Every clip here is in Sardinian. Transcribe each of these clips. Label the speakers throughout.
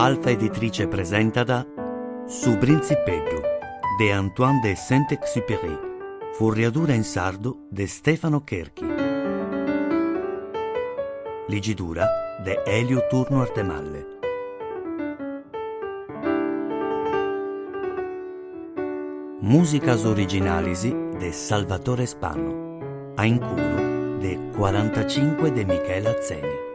Speaker 1: Alfa Editrice presentat Su Printzipeddu de Antoine de Saint-Exupéry, furriadura in sardu de Stefano Cherchi. Ligidura de Elio Turnu Arthemalle. Mùsicas originalis de Salvatore Spano, a incuru de Quarantacinque de Michela Atzeni.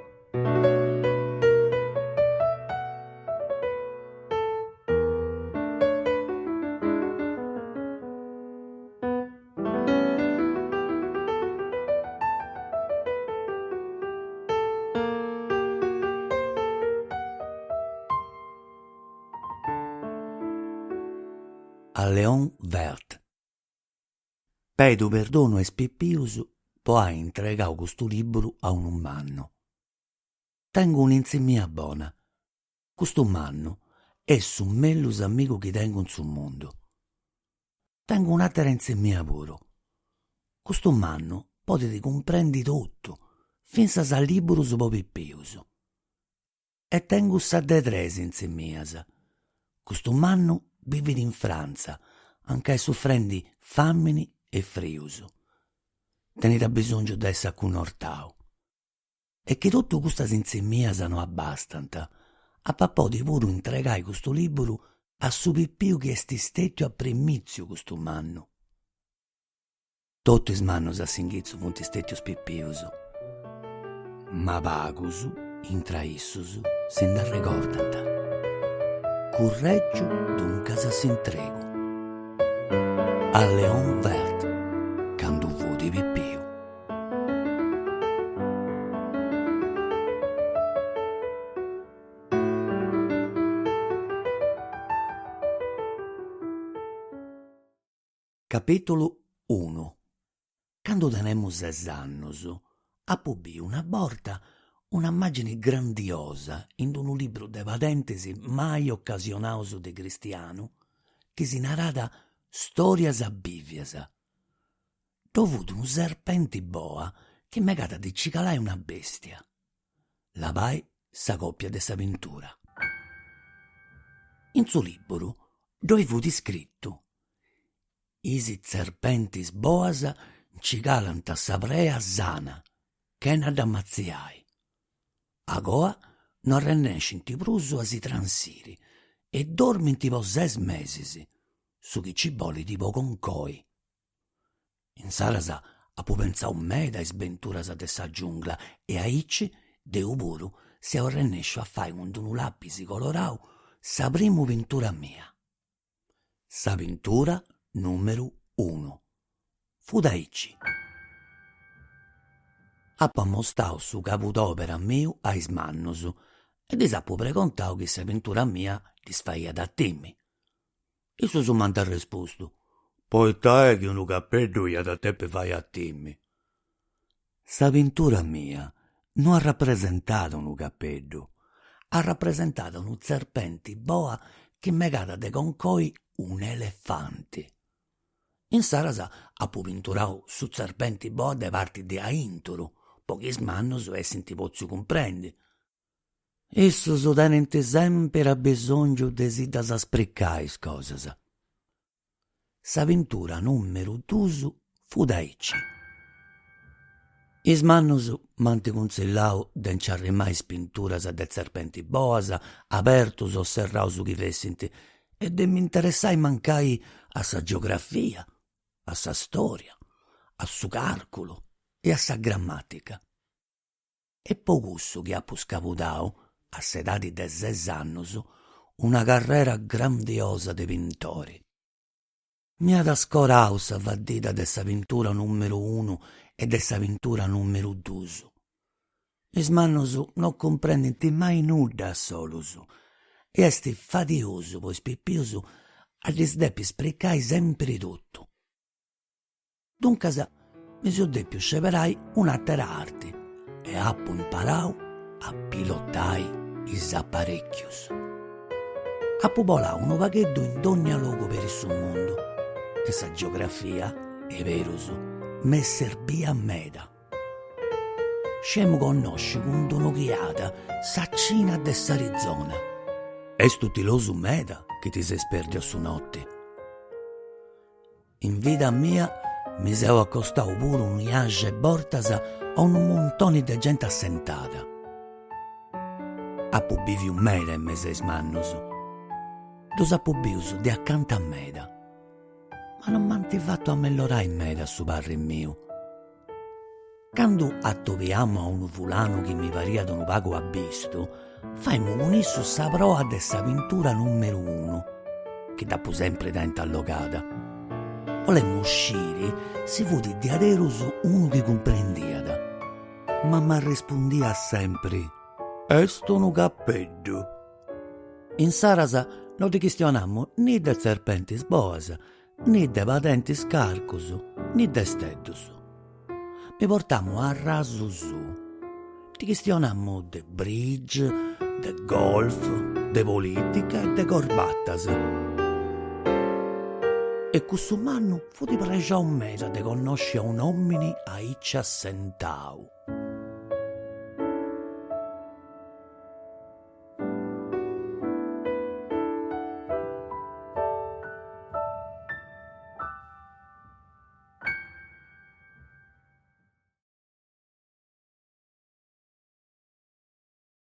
Speaker 1: A Léon Werth. Pedu perdonu a is pipius po ai intregau custu liburu a unu mannu. Tengu un'intzimia bona. Custu mannu est su mellus amigu chi tengu in su mundu. Tengu un'àtera intzimia puru. Custu mannu podit cumprendi totu, finsas liburus po pipius. E tengu sa de tres intzimias. Custu mannu bivit in Frantza, anca est sufrendi fàmini e frius. Tenit abisòngiu de essi acunortau. E chi totu custas intzimias no abbastant, apu a podi puru intregai custu lìburu a su pipiu chi est stètiu a primìtziu custu mannu. Totu is mannus a s'inghitzu funt stètius pipius, ma pagus intra issus si nd'arregordant. Currègiu duncas s'intregu. A Léon Werth, candu fut pipiu. Capìtulu unu Candu tenemu ses annus, apu biu una borta una màgini grandiosa in unu libru de padentis mai ocasionaus de cristianu chi si naràt Stòrias bìvias. Ddu fut unu serpenti boa chi megàt de nci calai una bestia. Labai sa còpia de sa pintura. In su lìburu ddoi fut scritu, Is serpentis boas nci calant sa prea sana, chena dda matziai. Agoa no arrennescint prus a si transiri e dormint po ses mesis, su chi ci bolit po concoi. Insaras apu pentzau meda a is benturas de sa giungla e aici deu puru seu arrennèsciu a fai cun d'unu lapis colorau sa primu pintura mia. Sa pintura nùmeru unu. Fut aici. Apu ammostau su cabudòbera miu a is mannus e ddis apu pregontau chi sa pintura mia ddis faiat a timi. Issus m'ant arrespustu, Poita est chi unu capeddu iat a depi fai a timi? Sa pintura mia no arrapresentat unu capeddu, arrapresentat unu tzerpenti boa chi megàt de concoi un'elefanti. Insaras apu pinturau su tzerpenti boa de parti de aìnturu, po chi is mannus essint potziu cumprendi. Issus tenint sèmpiri abisòngiu de si ddas spricai is cosas. Sa pintura nùmeru duus fut aici. Is mannus m'ant cuntzillau de nci arrimai is pinturas de tzerpenti boas, abertus o serraus chi fessint, e de m'interessai mancai a sa geografia, a sa stòria, a su càrculu e a sa gramàtica. E po cussu chi apu scabudau, a s'edadi de ses annus, una carrera grandiosa de pintori. M'iat scorau sa faddida de sa pintura nùmeru unu e de sa pintura nùmeru dus. Is mannus no cumprendint mai nudda a solus e est fadiosu po is pipius a ddis depi spricai sèmpiri totu. Duncas mi seu dèpiu sceberai un'àtera arti e apu imparau a pilotai is aparèchius. Apu bolau unu pagheddu in dònnia logu peri su mundu e sa geografia, 'e berus, m'est serbia meda. Sciemu connosci cun d'unu ghiada sa Cina de s'Arizona. Est utilosu meda chi ti ses pèrdiu a su noti. In vida mia mi seu acostau puru unu iaxi 'e bortas a unu muntoni de genti assentada. Apu bìviu meda in mesu a is mannus. Ddus apu bius de acanta meda, ma non m'ant fatu amellorai meda su parri miu. Candu atobiamu a unu fulanu chi mi pariat unu pagu abistu, faimu cun issu sa proa de sa pintura numeru unu, chi dd'apu sempri tenta allogada. Bolemu sciri si fut diaderus unu chi cumprendiat, ma m'arrespundiat sempri, Est unu capeddu. Insaras no ndi chistionamu ni de tzerpentis boas, ni de padentis carcus, ni de steddus. Mi portamu a rasu suu. Ndi chistionamu de bridge, de golf, de politica e de corbatas. E cussu mannu fut prexau meda de connosci a un'omini aici assentau.